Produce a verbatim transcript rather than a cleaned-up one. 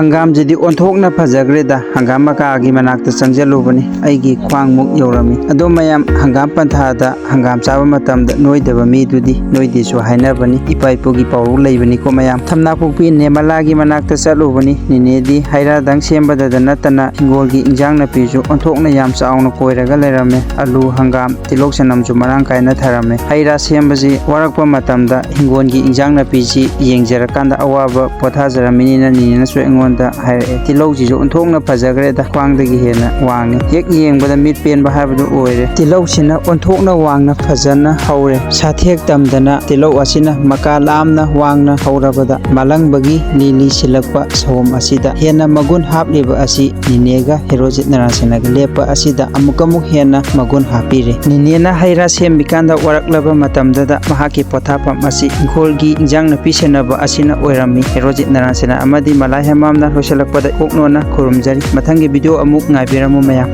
ꯍꯪꯒꯥꯝꯁꯤꯗꯤ ꯑꯣꯟꯊꯣꯛꯅ ꯐꯖꯈ꯭ꯔꯦꯗ꯫ ꯍꯪꯒꯥꯝ ꯃꯀꯥꯒꯤ ꯃꯅꯥꯛꯇ ꯆꯪꯁꯤꯜꯂꯨꯕꯅꯤ, ꯑꯩꯒꯤ ꯈ꯭ꯋꯥꯡꯃꯨꯛ ꯌꯧꯔꯝꯃꯤ꯫ ꯑꯗꯣ ꯃꯌꯥꯝ, ꯍꯪꯒꯥꯝ ꯄꯟꯊꯥꯗ ꯍꯪꯒꯥꯝ ꯆꯥꯕ ꯃꯇꯝꯗ ꯅꯣꯏꯗꯕ ꯃꯤꯗꯨꯗꯤ ꯅꯣꯏꯗꯦꯁꯨ ꯍꯥꯏꯅꯕꯅꯤ꯫ ꯏꯄꯥ ꯏꯄꯨꯒꯤ ꯄꯥꯎꯔꯧ ꯂꯩꯕꯅꯤꯀꯣ ꯃꯌꯥꯝ꯫ ꯊꯝꯅꯥꯄꯣꯛꯄꯤ ꯅꯦꯃꯂꯥꯒꯤ ꯃꯅꯥꯛꯇ ꯆꯠꯂꯨꯕꯅꯤ꯫ ꯅꯦꯅꯦꯗꯤ ꯍꯩ ꯔꯥꯗꯪ ꯁꯦꯝꯕꯗꯗ ꯅꯠꯇꯅ ꯍꯤꯡꯒꯣꯜꯒꯤ ꯏꯟꯖꯥꯡ ꯅꯥꯄꯤꯁꯨ ꯑꯣꯟꯊꯣꯛꯅ ꯌꯥꯝ ꯆꯥꯎꯅ ꯀꯣꯏꯔꯒ ꯂꯩꯔꯝꯃꯦ꯫ ꯑꯂꯨ, ꯍꯪꯒꯥꯝ, ꯇꯤꯜꯍꯧ ꯆꯅꯝꯁꯨ ꯃꯔꯥꯡ ꯀꯥꯏꯅ ꯊꯥꯔꯝꯃꯦ꯫ ꯍꯩ ꯔꯥ ꯁꯦꯝꯕꯁꯤ ꯋꯥꯔꯛꯄ ꯃꯇꯝꯗ ꯍꯤꯡꯒꯣꯜꯒꯤ ꯏꯟꯖꯥꯡ ꯅꯥꯄꯤꯁꯤ ꯌꯦꯡꯖꯔꯀꯥꯟꯗ ꯑꯋꯥꯕ ꯄꯣꯊꯥꯖꯔꯝꯃꯤꯅꯤꯅ ꯅꯦꯅꯦꯅꯁꯨ ꯑꯩꯉꯣꯟꯗ ꯍꯥꯏꯔꯛꯑꯦ꯫ ꯇꯤꯜꯍꯧꯁꯤꯁꯨ ꯑꯣꯟꯊꯣꯛꯅ ꯐꯖꯈ꯭ꯔꯦꯗ, ꯈ꯭ꯋꯥꯡꯗꯒꯤ ꯍꯦꯟꯅ ꯋꯥꯡꯉꯦ꯫ ꯍꯦꯛ ꯌꯦꯡꯕꯗ ꯃꯤꯠ ꯄꯦꯟꯕ ꯍꯥꯏꯕꯗꯨ ꯑꯣꯏꯔꯦ꯫ ꯇꯤꯜꯍꯧꯁꯤꯅ ꯑꯣꯟꯊꯣꯛꯅ ꯋꯥꯡꯅ ꯐꯖꯅ ꯍꯧꯔꯦ꯫ ꯁꯥꯊꯦꯛ ꯇꯝꯗꯅ ꯇꯤꯜꯍꯧ ꯑꯁꯤꯅ ꯃꯀꯥ ꯂꯥꯝꯅ ꯋꯥꯡꯅ ꯍꯧꯔꯕꯗ ꯃꯥꯂꯪꯕꯒꯤ ꯂꯤꯂꯤ ꯁꯤꯜꯂꯛꯄ ꯁꯑꯣꯝ ꯑꯁꯤꯗ ꯍꯦꯟꯅ ꯃꯒꯨꯟ ꯍꯥꯞꯂꯤꯕ ꯑꯁꯤ ꯅꯤꯅꯦꯒ ꯍꯦꯔꯣꯖꯤꯠ ꯅꯔꯥꯁꯦꯅꯒ ꯂꯦꯞꯄ ꯑꯁꯤꯗ ꯑꯃꯨꯛꯀꯃꯨꯛ ꯍꯦꯟꯅ ꯃꯒꯨꯟ ꯍꯥꯞꯄꯤꯔꯦ꯫ ꯅꯤꯅꯦꯅ ꯍꯩ ꯔꯥ ꯁꯦꯝꯃꯤꯀꯥꯟꯗ ꯋꯥꯔꯛꯂꯕ ꯃꯇꯝꯗꯗ ꯃꯍꯥꯛꯀꯤ ꯄꯣꯊꯥꯐꯝ ꯑꯁꯤ ꯏꯪꯈꯣꯜꯒꯤ ꯏꯟꯖꯥꯡ ꯅꯥꯄꯤ ꯁꯦꯟꯅꯕ ꯑꯁꯤꯅ ꯑꯣꯏꯔꯝꯃꯤ꯫ ꯍꯦꯔꯣꯖꯤꯠ ꯅꯔꯥꯁꯦꯅ ꯑꯃꯗꯤ ꯃꯂꯥꯏ ꯍꯦꯃꯥꯝꯅ ꯂꯣꯏꯁꯤꯜꯂꯛꯄꯗ ꯀꯣꯛꯅꯣꯅ ꯈꯨꯔꯨꯝꯖꯔꯤ꯫ ꯃꯊꯪꯒꯤ ꯚꯤꯗꯤꯑꯣ ꯑꯃꯨꯛ ꯉꯥꯏꯕꯤꯔꯝꯃꯨ ꯃꯌꯥꯝ꯫